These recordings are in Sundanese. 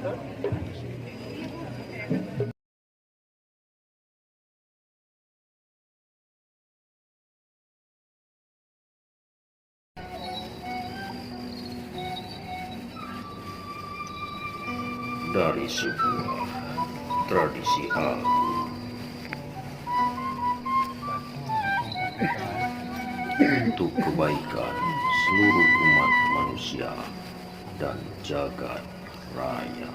Dari sebuah tradisi agung untuk kebaikan seluruh umat manusia dan jagat raya.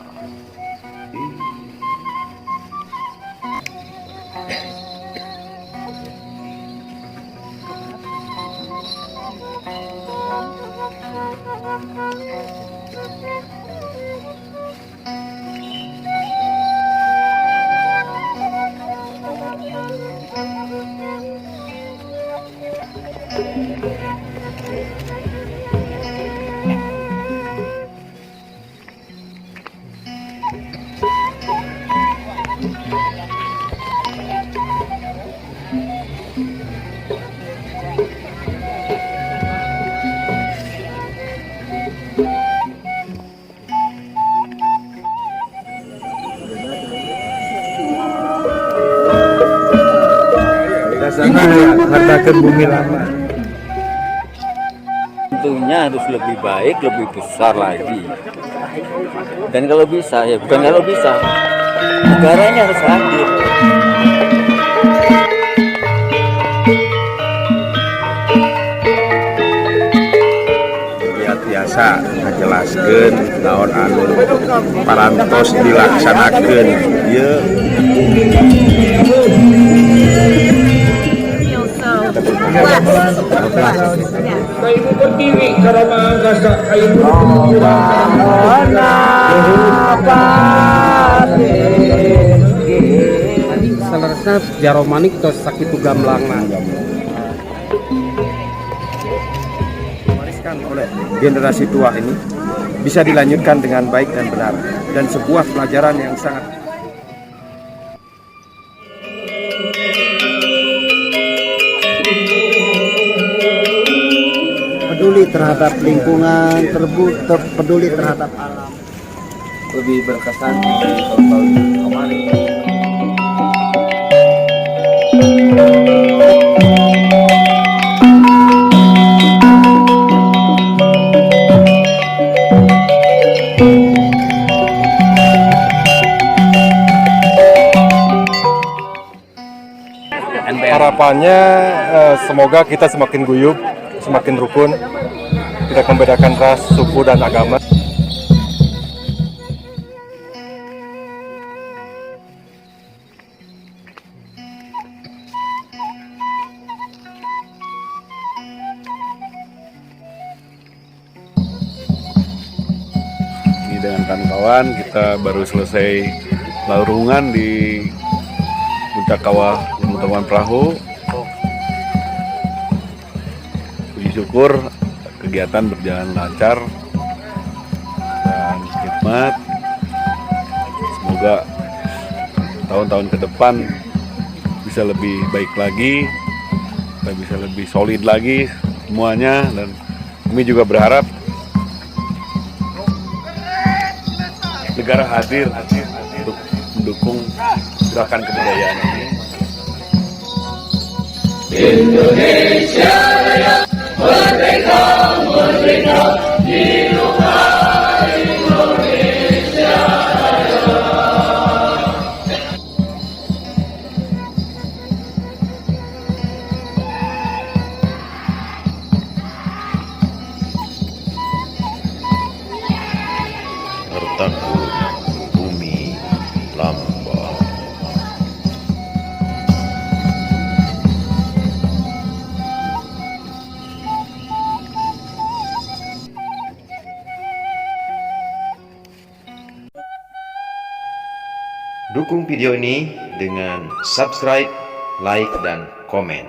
Hartakan bumi lama. Tentunya harus lebih baik, lebih besar lagi. Dan kalau bisa, ya bukan kalau bisa, negaranya harus hadir. Biasa ngajelaskeun naon anu parantos dilaksanakeun ieu. Ibu Pertiwi karama angkasa kayu. Saleresna jaro manik tos sakitu gamlangna. Diwariskan oleh generasi tua ini bisa dilanjutkan dengan baik dan benar, dan sebuah pelajaran yang sangat peduli terhadap lingkungan, peduli terhadap alam. Lebih berkesan di tahun-tahun kemarin. Harapannya semoga kita semakin guyup, semakin rukun, tidak membedakan ras, suku, dan agama. Ini dengan kawan-kawan kita baru selesai larungan di puncak kawah Gunung Tangkuban Perahu. Puji syukur kegiatan berjalan lancar dan hikmat. Semoga tahun-tahun ke depan bisa lebih baik lagi, kita bisa lebih solid lagi semuanya, dan kami juga berharap negara hadir untuk mendukung gerakan kebudayaan ini. Indonesia Raya, merdeka, merdeka, hiduplah Indonesia Raya. Hartaku bumi lamba. Dukung video ini dengan subscribe, like, dan komen.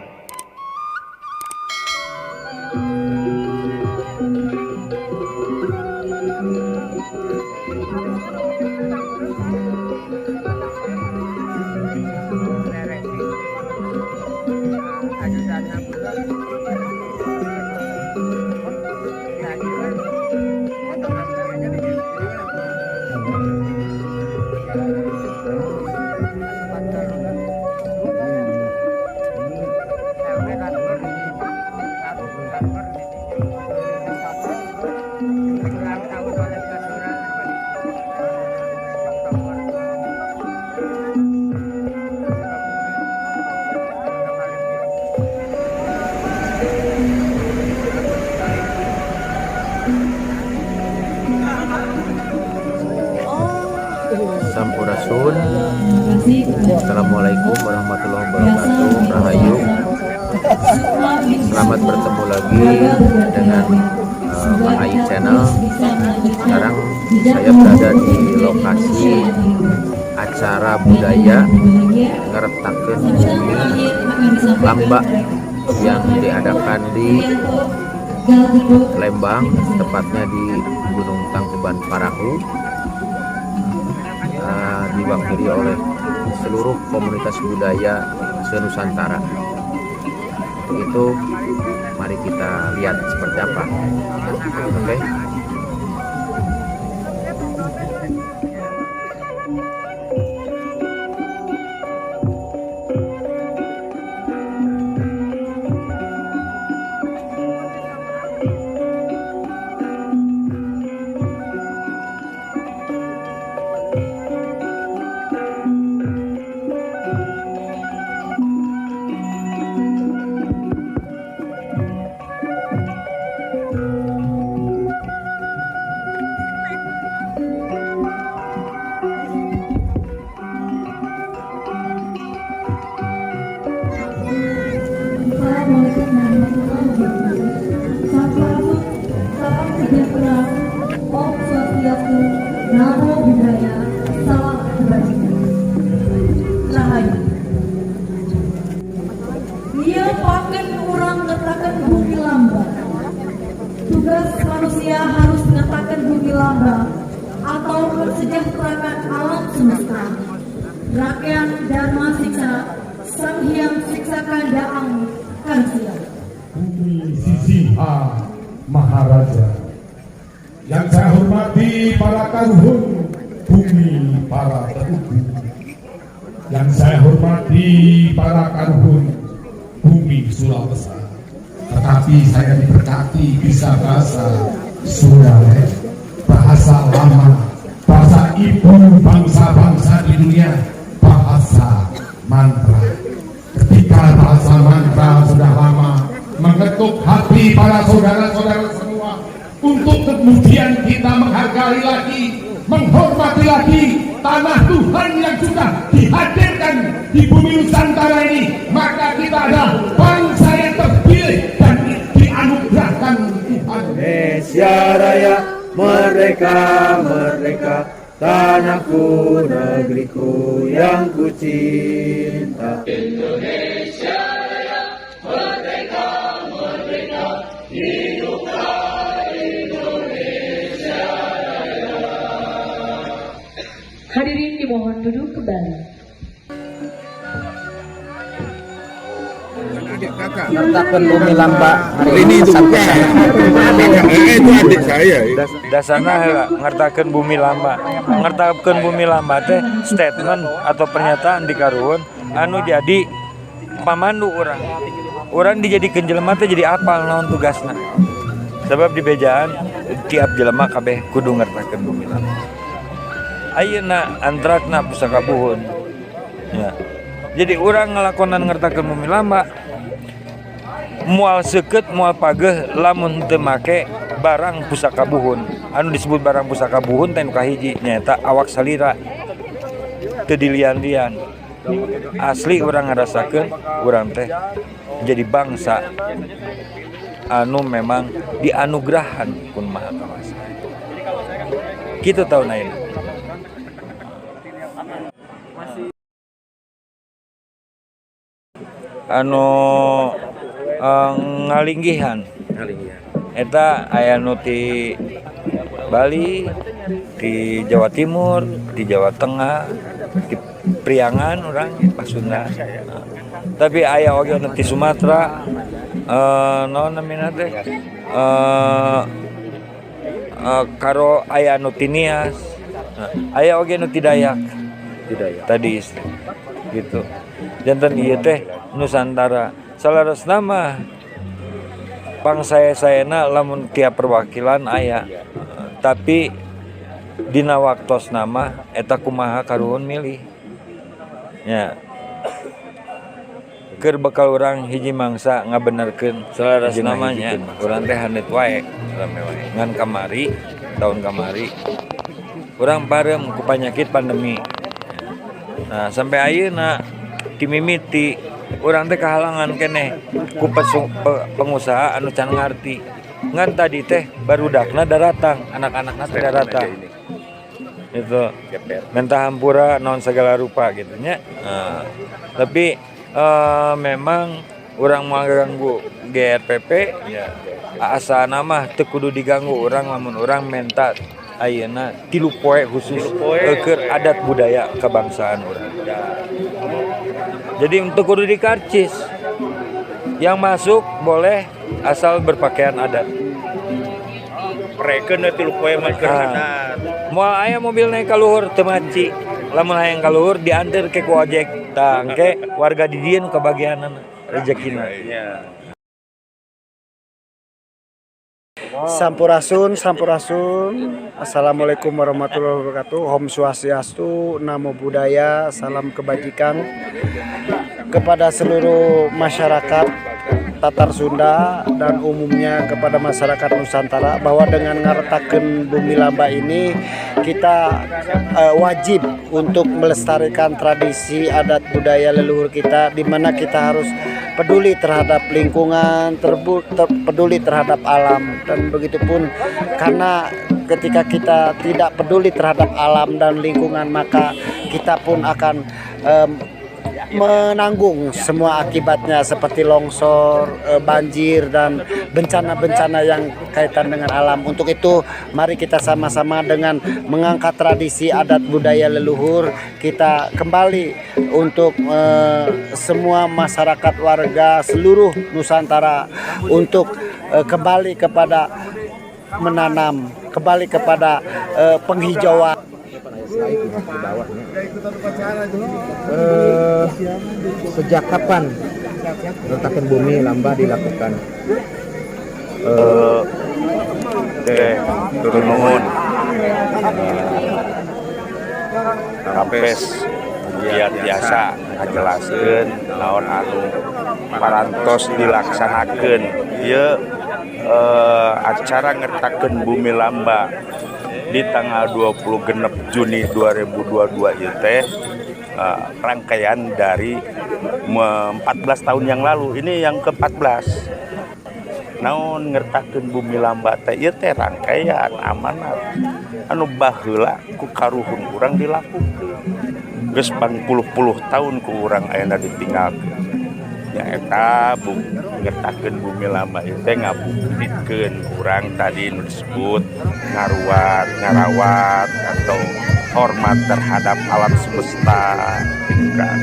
Sampurasun. Assalamualaikum warahmatullahi wabarakatuh. Rahayu. Selamat bertemu lagi dengan Mang Ayi Channel. Sekarang saya berada di lokasi acara budaya Ngertakeun Bumi Lamba yang diadakan di Lembang, tepatnya di Gunung Tangkuban Parahu, diwakili oleh seluruh komunitas budaya senusantara. Untuk itu, mari kita lihat seperti apa. Oke. Okay? Assalamualaikum warahmatullahi wabarakatuh. Sampurasun, salam sejahtera, Om Swastiastu, Namo Buddhaya, salam kebajikan. Rahayu. Ieu paken urang ngertakeun bumi lamba. Tugas manusia harus ngertakeun bumi lamba atau mensejahterakan alam semesta. Rakyat Dharma Siksa, Sang Hyang Siksa Kandaan Karsia. Bumi Sisiha Maharaja. Yang saya hormati para karuhun bumi para teguh. Yang saya hormati para karuhun bumi Sulawesi. Tetapi saya diberkati bisa bahasa Sunda, bahasa lama, bahasa ibu bangsa-bangsa di dunia, bahasa mantra. Ketika bahasa mantra sudah lama mengetuk hati para saudara-saudara semua untuk kemudian kita menghargai lagi, menghormati lagi tanah Tuhan yang sudah dihadirkan di bumi Nusantara ini, maka kita adalah bangsa yang terpilih dan dianugerahkan Tuhan. Indonesia Raya, merdeka, merdeka, tanahku, negeriku yang ku cinta. Indonesia Raya, merdeka, merdeka, hiduplah Indonesia Raya. Hadirin dimohon duduk kembali. Ngertakeun bumi lamba hari Ini itu pesan bukan. Itu adik saya. Dasarna heula ngertakeun bumi lamba. Ngertakeun bumi lamba teh statement atau pernyataan di karuhun anu jadi pamandu urang. Urang dijadikeun jelema teh jadi apal naon tugasna. Sebab di bejaan tiap jelema kabeh kudu ngertakeun bumi lamba. Ayeuna antrakna pusaka buhun. Ya. Jadi urang ngelakonan ngertakeun bumi lamba moal seukeut, moal pageh lamun teu make barang pusaka buhun. Anu disebut barang pusaka buhun teh nu kahiji nyaeta awak salira, teu dilian-lian. Asli urang ngarasakeun urang teh jadi bangsa anu memang dianugerahan ku Maha Kawasa. Kitu tahun ayeuna. Anu ngalinggihan eta aya nu ti Bali, di Jawa Timur, di Jawa Tengah, di Priangan urang Pasunda. Tapi aya oge anu ti Sumatera, naon namina teh? Karo aya anu ti Nias. Aya oge anu ti Dayak. Tadi gitu. Janten ieu teh Nusantara. Salaresna mah pangsae-saena lamun tiap perwakilan aya. Tapi dina waktosna mah eta kumaha karuhun milih. Nya. Keur bekal urang hiji mangsa ngabenerkeun salaresna mah nya urang teh haneut wae, rame wae. Ngan kamari, tahun kamari Urang pareum ku panyakit pandemi. Nah, sampai ayeuna ti mimiti urang teh kahalangan keneh ku pengusaha anu can ngarti. Ngan tadi teh barudakna daratang, anak-anakna teh daratang. Itu minta hampura naon segala rupa gitu nya. Nah, tapi memang urang mau ganggu GRPP ya, asana mah teu kudu diganggu urang lamun urang menta ayeuna 3 poe khusus keur adat budaya kebangsaan urang. Jadi untuk kudu dikarcis. Yang masuk boleh asal berpakaian adat. Prekeun we 3 poe mah keur adat. Moal aya mobil naik ka luhur teu maci. Lamun hayang ka luhur diantar ke ku ojek. Tah engke warga di dieu nu kabagianana rezekina. Sampurasun, sampurasun. Assalamualaikum warahmatullahi wabarakatuh. Om Swastiastu, Namo Buddhaya, salam kebajikan kepada seluruh masyarakat Tatar Sunda dan umumnya kepada masyarakat Nusantara, bahwa dengan ngaretakeun Bumi Lamba ini kita wajib untuk melestarikan tradisi adat budaya leluhur kita, di mana kita harus peduli terhadap lingkungan, peduli terhadap alam, dan begitupun karena ketika kita tidak peduli terhadap alam dan lingkungan, maka kita pun akan menanggung semua akibatnya seperti longsor, banjir, dan bencana-bencana yang kaitan dengan alam. Untuk itu mari kita sama-sama dengan mengangkat tradisi adat budaya leluhur, kita kembali untuk semua masyarakat warga seluruh Nusantara untuk kembali kepada menanam, kembali kepada penghijauan. Sejak kapan retakan bumi lamba dilakukan? Turun nuhun. Rampes biar biasa ngajelaskeun naon anu parantos dilaksanakeun. Ieu acara ngertakeun bumi lamba di tanggal 26 Juni 2022 ieu teh rangkaian dari 14 tahun yang lalu. Ini yang ke-14. Naon ngertakeun bumi lamba teh ieu teh rangkaian amanat anu baheula ku karuhun urang dilakukeun. Geus puluh-puluh tahun ku urang ayeuna ditinggalkeun. Nyaeta ngertakeun bumi lamba ieu teh ngabuktikeun urang tadi nu disebut ngaruat, ngarawat atau hormat terhadap alam semesta gitu kan.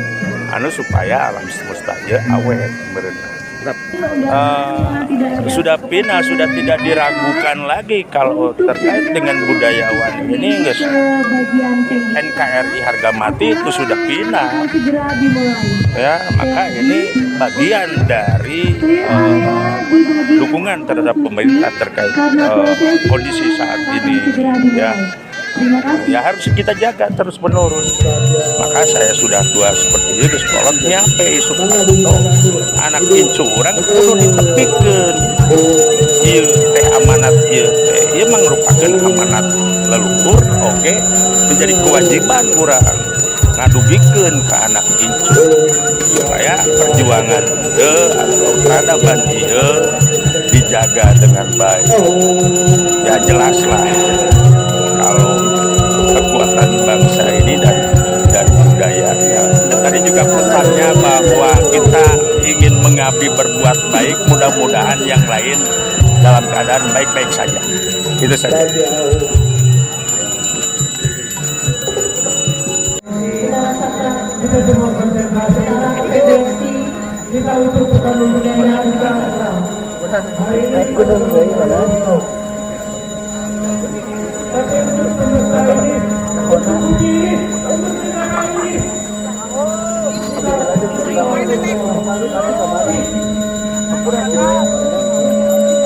Anu supaya alam semesta ieu awet meureun. Sudah final, sudah tidak diragukan lagi kalau terkait dengan budayawan ini geus NKRI harga mati itu sudah final. Ya, maka ini bagian dari dukungan terhadap pemerintah terkait kondisi saat ini ya. Ya harus kita jaga terus menerus. Maka saya sudah tua seperti ini, di sekolah nyampe isuk anak incu orang kudu ditepikeun. Ieu teh amanat ieu teh, ieu merupakan amanat leluhur, oke, menjadi kewajiban urang ngadugikeun ke anak incu supaya perjuangan ieu atau peradaban ieu dijaga dengan baik. Ya jelaslah kalau kekuatan bangsa ini dan budayanya. Dan tadi juga pesannya bahwa kita ingin mengabdi berbuat baik, mudah-mudahan yang lain dalam keadaan baik-baik saja. Itu saja. Kita semua konsentrasi, kita untuk budaya kita hari ini. Tapi untuk semesta ini, untuk bumi ini, untuk negara ini,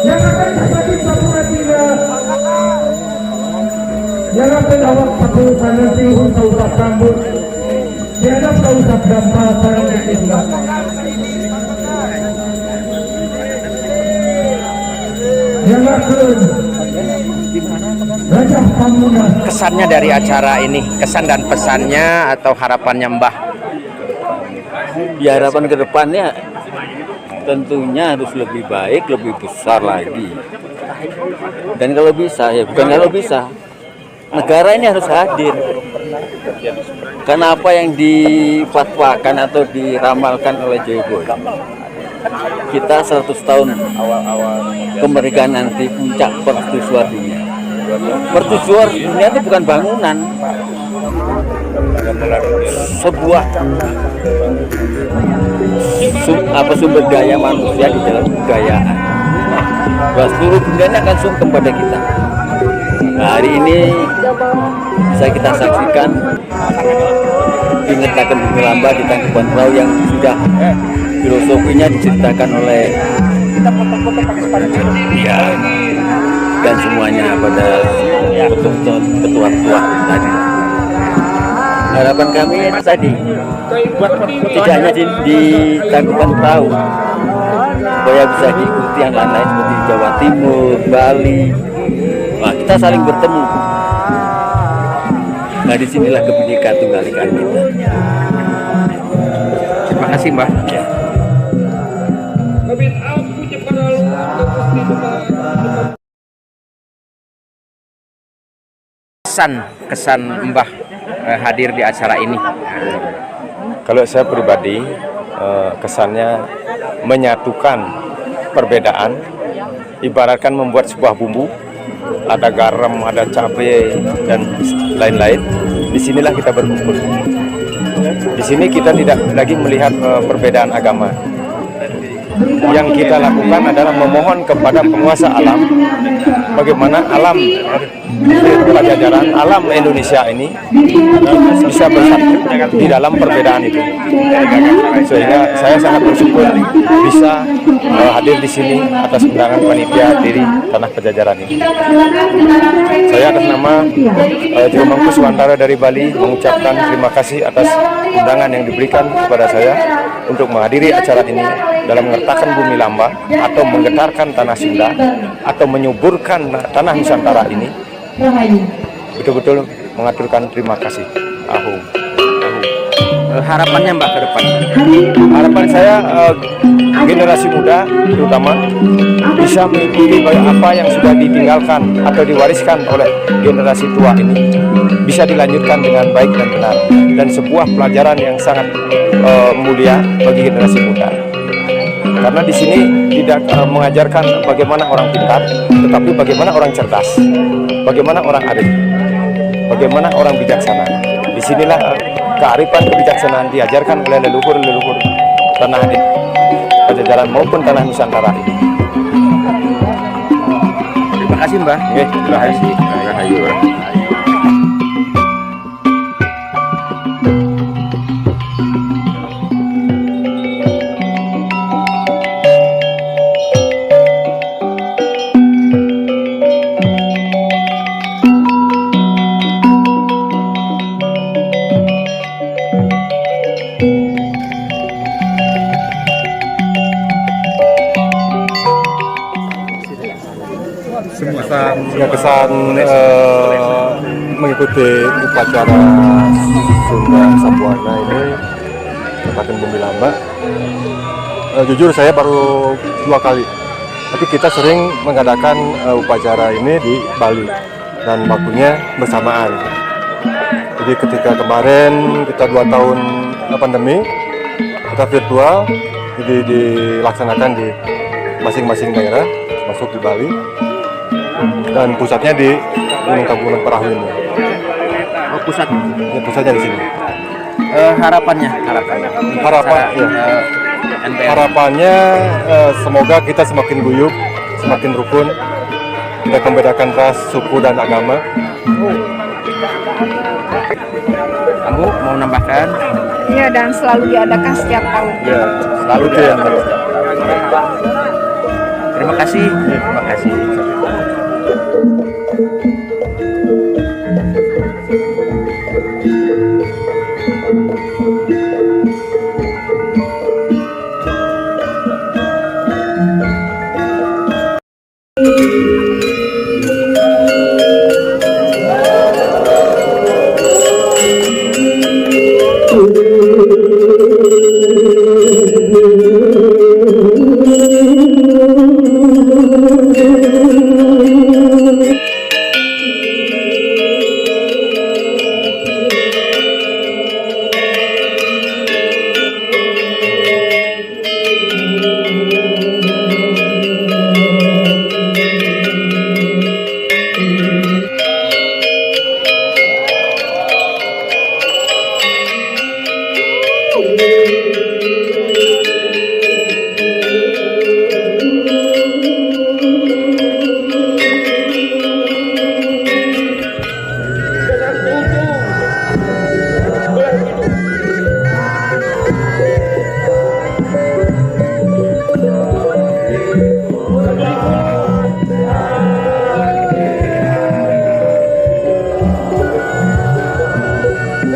yang akan terjadi sapura yang akan awak pakurusan nanti untuk usap rambut, diadap ke usap dampa sarang ditinggal. Yang akan Kesannya dari acara ini, kesan dan pesannya atau harapannya, Mbah? Ya, harapan ke depannya tentunya harus lebih baik, lebih besar lagi. Dan kalau bisa, ya bukan kalau bisa, negara ini harus hadir. Karena apa yang difatwakan atau diramalkan oleh Jokowi, kita 100 tahun kemerdekaan nanti puncak mercusuar dunia. Mercusuar dunia itu bukan bangunan, sebuah sumber daya manusia di dalam kebudayaan. Bahwa seluruh dunia ini akan sungkem pada kita. Nah, hari ini bisa kita saksikan Ngertakeun Bumi Lamba di Tangkuban Perahu yang sudah filosofinya diceritakan oleh ya dan semuanya pada ketua-ketua tadi. Harapan kami itu tadi tidak hanya di Tangkuban Perahu, supaya bisa diikuti yang lain-lain seperti Jawa Timur, Bali. Wah, kita saling bertemu. Nah, disinilah kebinekaan tunggal ika kita. Terima kasih, Mbah. Ya. Kesan Mbah hadir di acara ini. Kalau saya pribadi, kesannya menyatukan perbedaan, ibaratkan membuat sebuah bumbu, ada garam, ada cabai, dan lain-lain. Disinilah kita berkumpul. Di sini kita tidak lagi melihat perbedaan agama. Yang kita lakukan adalah memohon kepada penguasa alam, bagaimana alam Pajajaran, alam Indonesia ini bisa bersatu di dalam perbedaan itu. Sehingga saya sangat bersyukur bisa hadir di sini atas undangan panitia dari Tanah Pajajaran ini. Saya atas nama Jero Mangku Suwantara dari Bali mengucapkan terima kasih atas undangan yang diberikan kepada saya untuk menghadiri acara ini dalam mengertakan Bumi Lamba atau menggetarkan tanah Sunda atau menyuburkan tanah Nusantara ini. Betul-betul mengaturkan terima kasih. Ahu. Harapannya Mbak ke depan? Harapan saya generasi muda terutama bisa mengikuti apa yang sudah ditinggalkan atau diwariskan oleh generasi tua ini, bisa dilanjutkan dengan baik dan benar, dan sebuah pelajaran yang sangat mulia bagi generasi muda. Karena di sini tidak mengajarkan bagaimana orang pintar, tetapi bagaimana orang cerdas, bagaimana orang arif, bagaimana orang bijaksana. Disinilah kearifan kebijaksanaan diajarkan oleh leluhur-leluhur tanah Pajajaran maupun tanah Nusantara ini. Terima kasih, Mbah. Oke, terima kasih. Rahayu. Kesan mengikuti upacara Sunda Sabuana ini, Ngertakeun Bumi Lamba. Jujur saya baru 2 kali, tapi kita sering mengadakan upacara ini di Bali dan waktunya bersamaan. Jadi ketika kemarin kita 2 tahun pandemi, kita virtual, jadi dilaksanakan di masing-masing daerah, masuk di Bali, dan pusatnya di Gunung Tangkuban Perahu ini. Oh, pusat? Ya, pusatnya di sini. Harapannya, harapannya semoga kita semakin guyup, semakin rukun, tidak membedakan ras, suku, dan agama. Kamu mau nambahkan? Iya, dan selalu diadakan setiap tahun. Ya, selalu diadakan. Terima kasih. Terima kasih.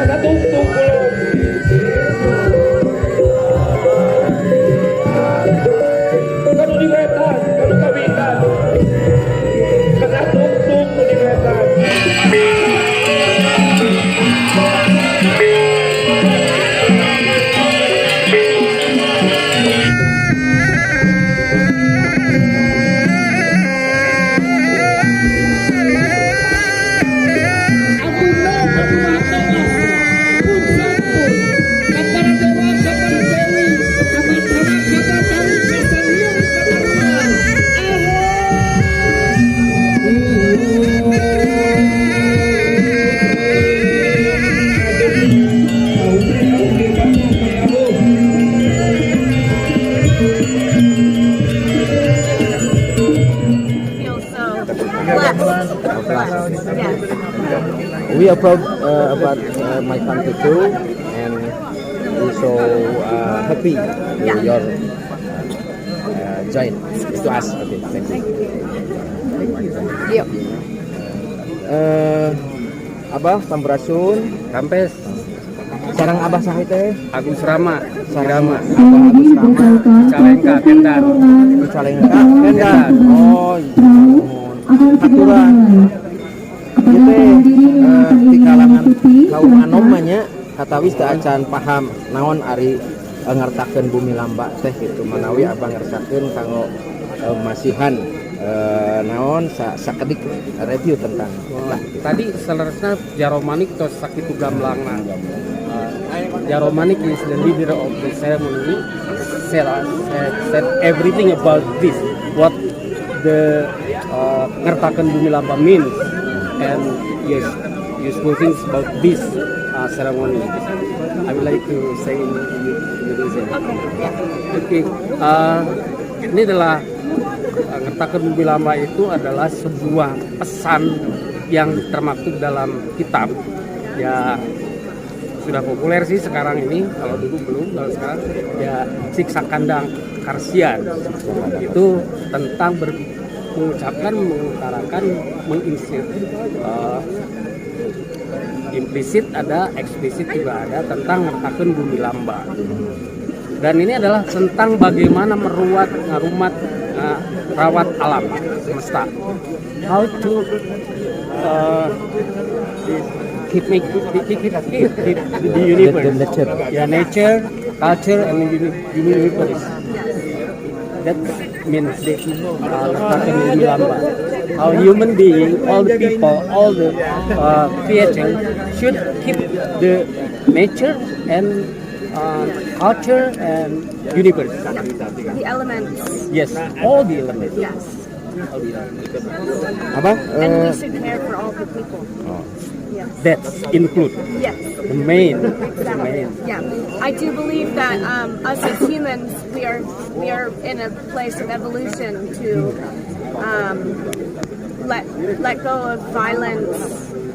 Kasatungtung kulon. Kanu di wetan, kanu kawitan. Kasatungtung nu di wetan. Feel so blessed. Blessed. Yes. We are proud about my country too, and we so happy to your join to us. Okay, thank you. Yuk. Abah, sampurasun. Rampes. Sareng Abah saha teh? Agus Rama. Sareng Abah Agus Rama. Cicalengka, Kendal. Cicalengka, Kendal. Oh, iya. Aturan. Ieu teh di kalangan kaum anom mah nya katawis teu acan paham naon ari ngertakeun bumi lamba teh gitu, manawi Abah ngersakeun kanggo masihan naon sakedik review tentang Wah, eta gitu. Tadi saleresna Jaro Manik tos sakitu gamblangna. Jaro Manik is the leader of the ceremony. Said everything about this, what the ngertakeun bumi lamba means, and yes, useful things about this ceremony. I would like to say in Indonesia. Okay. Yeah. Oke, ini adalah ngertakeun bumi lamba itu adalah sebuah pesan yang termaktub dalam kitab. Ya, sudah populer sih sekarang ini, kalau dulu belum, kalau sekarang ya Siksa Kandang Karsian. Itu tentang mengucapkan, mengutarakan, menginsir implisit ada, eksplisit juga ada tentang ngertakeun bumi lamba. Dan ini adalah tentang bagaimana meruat, ngarumat, rawat alam semesta. How to keep make keep keep, keep, keep the universe. The nature. Ya, nature, culture, and the universe. That means the ngertakeun bumi lamba. How human being, all the people, all the creature should keep the nature and culture and universe. The elements. Yes, all the elements. Yes. All the elements. Abah And we eh, should care for all the people. Yes. That's include Yes. the main, the Exactly. main. Yeah, I do believe that us as humans, we are in a place of evolution to let go of violence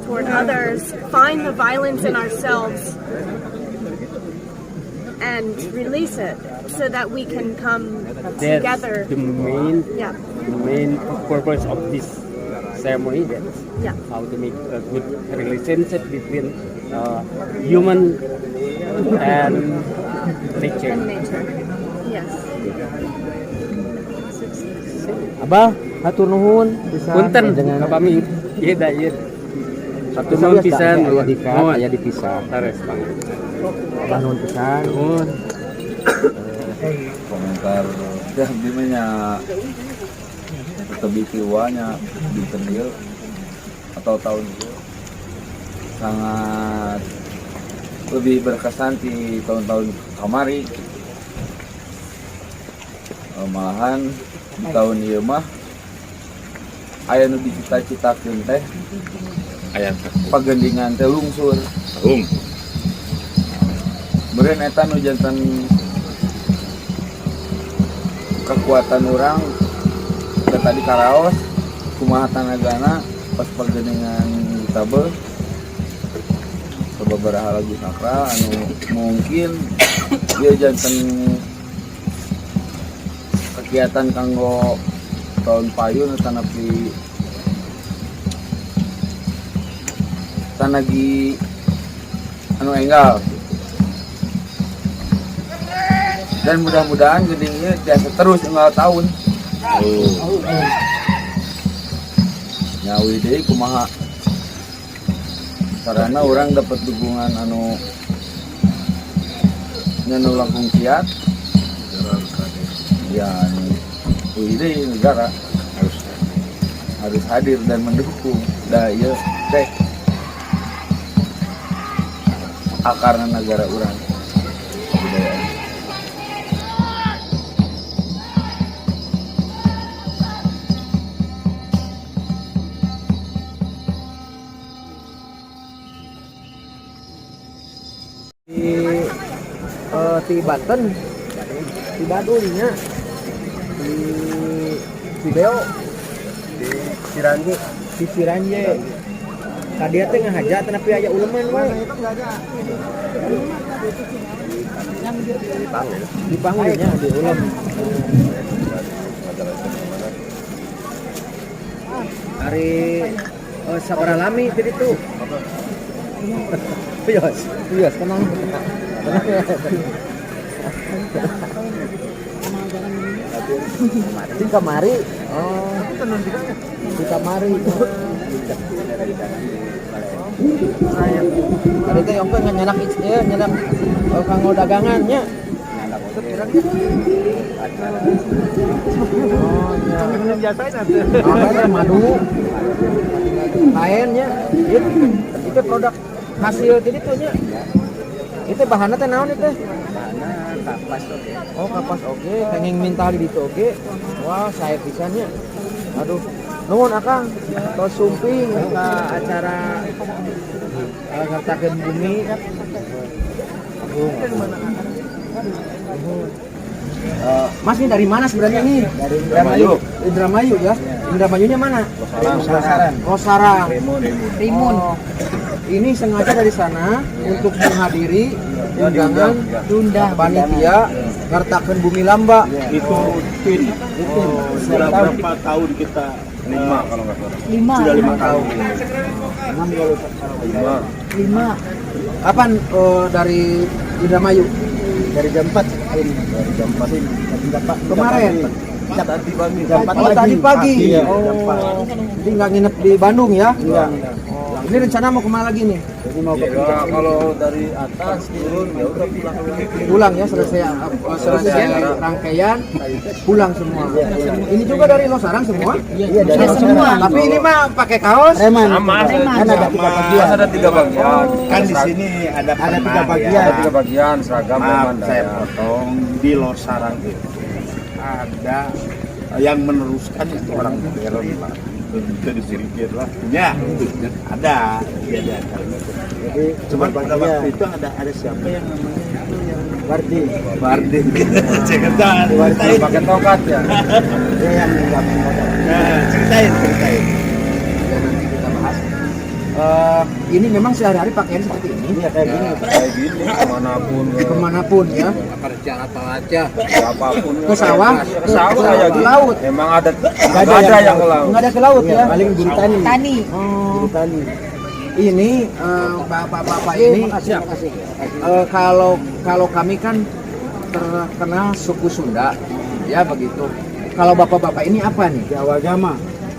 toward others, find the violence in ourselves, and release it so that we can come That's together. the main, the main purpose of this ceremony. That's how to make a good relationship between human and nature. And nature. Yes. Abah, hatur nuhun pisan Punten, dengan kapami. Iya dah, iya. Hatur nuhun pisan. Aya dikat, Nuhun. Aya dipisah. Leres banget. Abah, nuhun pisan. Nuhun. Komentar ya gimana nya, tetep nya dinten ieu atau tahun itu sangat lebih berkesan di tahun-tahun kamari. Malahan di tahun ieu mah aya nu dicita-citakeun teh, aya pagendingan teh lungsur. Meureun eta nu janten kekuatan urang ke tadi karaos kumaha tanagana pas pagendingan ditabeuh beberapa lagu sakral anu mungkin dia janten kegiatan kanggo tahun payun tanapi tanagi. Anu enggal. Dan mudah-mudahan geuning ieu tiasa terus unggal tahun. Oh. Nyawi deui kumaha. Karena urang dapat dukungan anu nya nu langkung kiat. Ya, anu uih deui negara harus harus hadir dan mendukung. Da ieu teh akarna negara urang kebudayaan. Di di Banten, di Baduy nya, di Cibeo, di Ciranje, di Ciranje. Tadi teh ngahaja tapi aya uleman we. Dipanggil nya di ulem. Hari sabaraha lami tadi tuh? Wios, wios, tenang. Tenang. Di kamari. Oh, di kamari. Tadi teh ongkoh nyandak ieu nyandak kanggo dagangan nya. Oh, nya. Oh, madu. Kain nya. Itu produk hasil jadi tuh nya. Itu bahanna teh naon itu? Kapas oke. Oh, kapas oke, kenging minta di ditu oge. Wah, sae pisan nya. Aduh, nuhun Akang. Tos sumping ka acara ngertakeun bumi. Mas ini dari mana sebenarnya nih? Dari Indramayu. Indramayu ya? Indramayunya mana? Losarang. Losarang. Rimun. Oh. Ini sengaja dari sana untuk menghadiri undangan Tunda panitia ngertakeun bumi lamba. Itu rutin. Itu sudah berapa tahun kita? 5 kalau nggak salah. 5. Sudah 5 tahun. 6 kalau 5. 5. Kapan dari Indramayu? Dari jam 4 hari ini. Dari jam 4 ini. Jam 4 kemarin. Tadi pagi. Jam 4 Oh, tadi pagi. Iya, oh. jam 4. Jadi nggak nginep di Bandung ya? Enggak. Oh. Ini rencana mau kemana lagi nih? Jadi mau ke ya, kalau dari atas turun ya udah pulang. Pulang ya, selesai selesai rangkaian pulang semua. Ini juga dari Losarang semua? Iya, dari semua. Tapi ini mah pakai kaos. Preman. Sama. Kan ada 3 bagian. Ada 3 bagian. Kan di sini ada 3 bagian. Ada 3 bagian seragam Maaf, preman. saya potong. Di Losarang itu ada yang meneruskan itu orang modern lah. Itu dipikir lah. Ya, ada. Ya, ada. Jadi Cuman pada waktu itu ada siapa yang namanya itu yang Wardi. Wardi. Ceritain. Pakai tongkat ya. Dia yang nggak pakai. Nah, ceritain, ceritain. Ya, nanti kita bahas. Ini memang sehari-hari pakaian seperti ini. Iya, kayak gini. Kayak gini kemanapun. Kemanapun ya. Kerja apa aja. Apapun. Ke sawah, ke sawah kayak ke gitu. laut. Memang ada nggak ada yang ke laut. Nggak ada ke laut ya. Paling buru tani. Tani. Oh. Buru tani. Ini bapak-bapak ini Makasih, makasih. Kalau kalau kami kan terkenal suku Sunda, ya begitu. Kalau bapak-bapak ini apa nih? Jawa Gama.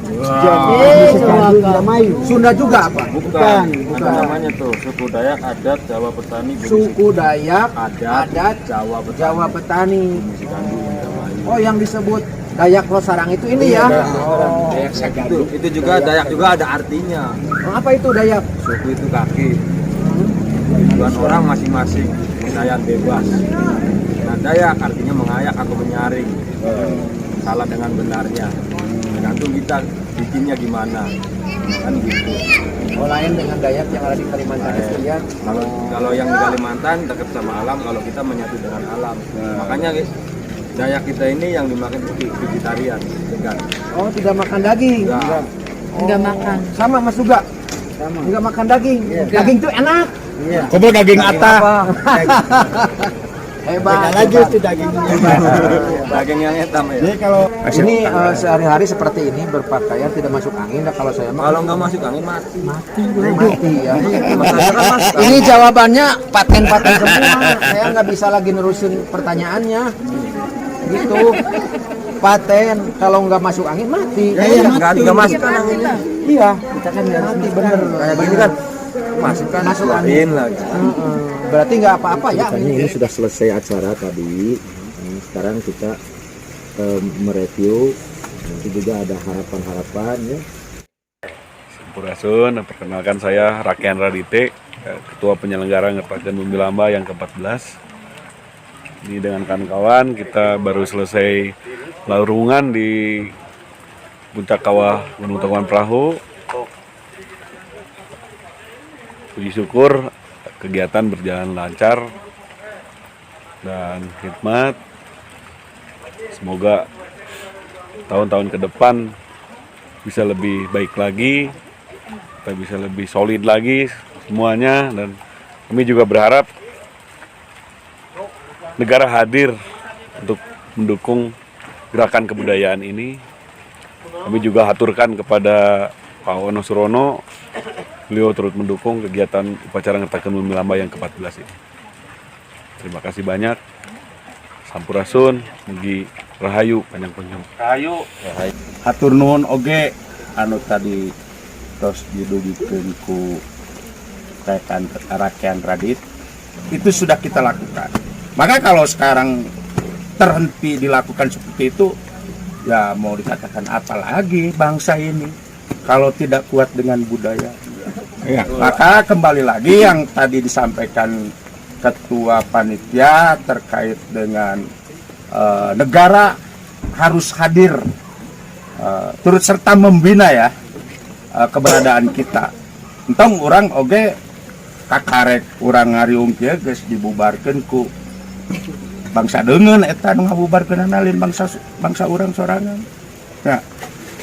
Jawa Indramayu. Sunda juga apa? Bukan, Bukan. Ada namanya tuh, suku Dayak Adat Jawa Petani Bumi Suku Dayak Adat, Adat Jawa Petani. Jawa Petani. Bumi Sigandu Indramayu. Oh, yang disebut Dayak Losarang itu ini ya? Oh. Dayak Sagandu. Itu juga Dayak juga ada artinya. Oh, apa itu Dayak? Suku itu kaki. Tujuan orang masing-masing, pendayan bebas. Nah, Dayak artinya mengayak atau menyaring. Salah dengan benarnya. Tergantung kita bikinnya gimana. Kan gitu. Oh, lain dengan Dayak yang ada di Kalimantan itu ya. Kalau kalau yang di Kalimantan dekat sama alam, kalau kita menyatu dengan alam. Makanya Dayak kita ini yang dimakan itu vegetarian, vegan. Oh, tidak makan daging. Enggak. Oh. Enggak makan. Sama Mas juga. Sama. Enggak makan daging. Iya. Daging itu enak. Iya. Kumpul daging atah. Hebat. Beda lagi itu dagingnya. Daging yang hitam ya. Jadi kalau ini sehari-hari seperti ini berpakaian tidak masuk angin, nah, kalau saya mah Kalau nggak masuk angin mati. Mati, mati ya. Masalahnya kan masuk angin. Ini jawabannya paten-paten semua. Saya nggak bisa lagi nerusin pertanyaannya. Gitu. Paten kalau nggak masuk angin mati. Ya, iya, nggak masuk kan anginnya. Iya, kita kan mati bener. Kayak gini kan masuk kan Masuk angin. keluarin lagi. Heeh. Berarti nggak apa-apa ya. Ceritanya ini sudah selesai acara tadi. Ini sekarang kita mereview. Nanti juga ada harapan-harapan ya. Sampurasun, perkenalkan saya Rakean Radite, Ketua Penyelenggara Ngertakeun Bumi Lamba yang ke-14. Ini dengan kawan-kawan kita baru selesai larungan di puncak kawah Gunung Tangkuban Perahu. Puji syukur kegiatan berjalan lancar dan khidmat. Semoga tahun-tahun ke depan bisa lebih baik lagi, kita bisa lebih solid lagi semuanya, dan kami juga berharap negara hadir untuk mendukung gerakan kebudayaan ini. Kami juga haturkan kepada Pak Ono Surono, beliau turut mendukung kegiatan upacara Ngertakeun Bumi Lamba yang ke-14 ini. Terima kasih banyak. Sampurasun, mugi rahayu panjang panjang. Rahayu. Hatur nuhun oge anu tadi tos didugikeun ku rekan Rakean Radit, itu sudah kita lakukan. Maka kalau sekarang terhenti dilakukan seperti itu, ya mau dikatakan apa lagi bangsa ini kalau tidak kuat dengan budaya. Ya, maka kembali lagi yang tadi disampaikan ketua panitia terkait dengan negara harus hadir turut serta membina ya keberadaan kita. Entong urang oge kakarek urang ngariung kieu geus dibubarkeun ku bangsa deungeun, eta nu ngabubarkeun lain bangsa bangsa urang sorangan. Nah,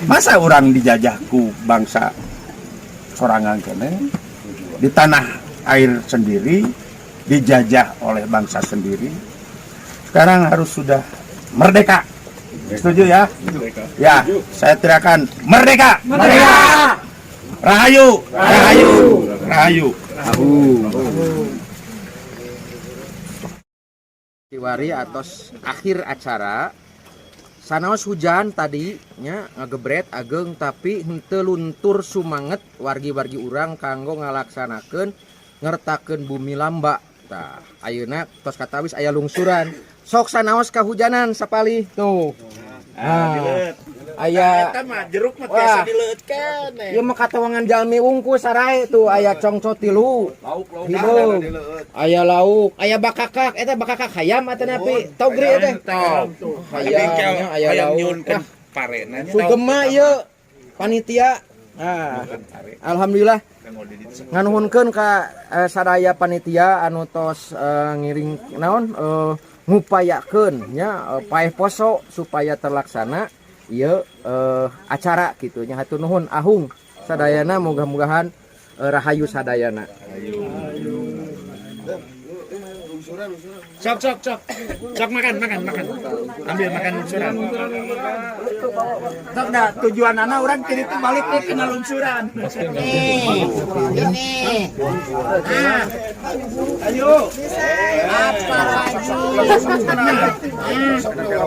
masa urang dijajah ku bangsa sorangan keneh di tanah air sendiri, dijajah oleh bangsa sendiri. Sekarang harus sudah merdeka. Setuju ya? Ya, saya teriakan merdeka. Merdeka. Rahayu, rahayu, rahayu. Kiwari atos akhir acara, sanaos hujan tadi nya ngagebret ageng, tapi henteu luntur sumanget wargi-wargi urang kanggo ngalaksanakeun ngertakeun Bumi Lamba. Tah, ayeuna tos katawis aya lungsuran, sok sanaos kahujanan sapalih tuh. Ah, aya Eta mah jeruk mah Wah. biasa dileueutkeun. Ieu mah katawangan jalmi wungku sarae tuh, aya congco tilu. Hideung. Aya lauk, aya bakakak, eta bakakak hayam atanapi togri teh. Hayam, aya lauk. Wah, parena. Sugema ieu panitia. Nah, alhamdulillah nganuhunkeun ka sadaya panitia anu tos ngiring naon ngupayakeun nya paeh poso supaya terlaksana ieu acara kitu nya. Hatur nuhun ahung sadayana, mudah-mudahan rahayu sadayana. Sok sok sok. Sok makan makan makan. Ambil makan lungsuran. Sok dah tujuan anak orang kiri itu balik ke kena lungsuran. Ini. Ah. Ayo. Apa lagi?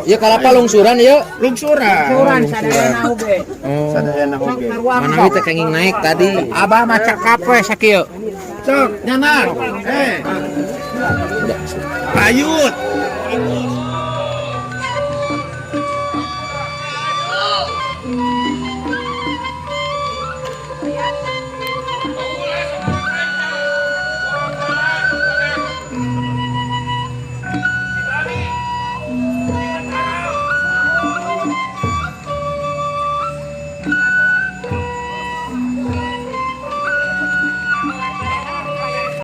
Ieu kalapa lungsuran ieu? Lungsuran. Lungsuran sadayana oge. Oh. Sadayana oge. Manawi teh kenging naik tadi. Abah maca kape sakieu. Sok, nyanak. Eh. Payut.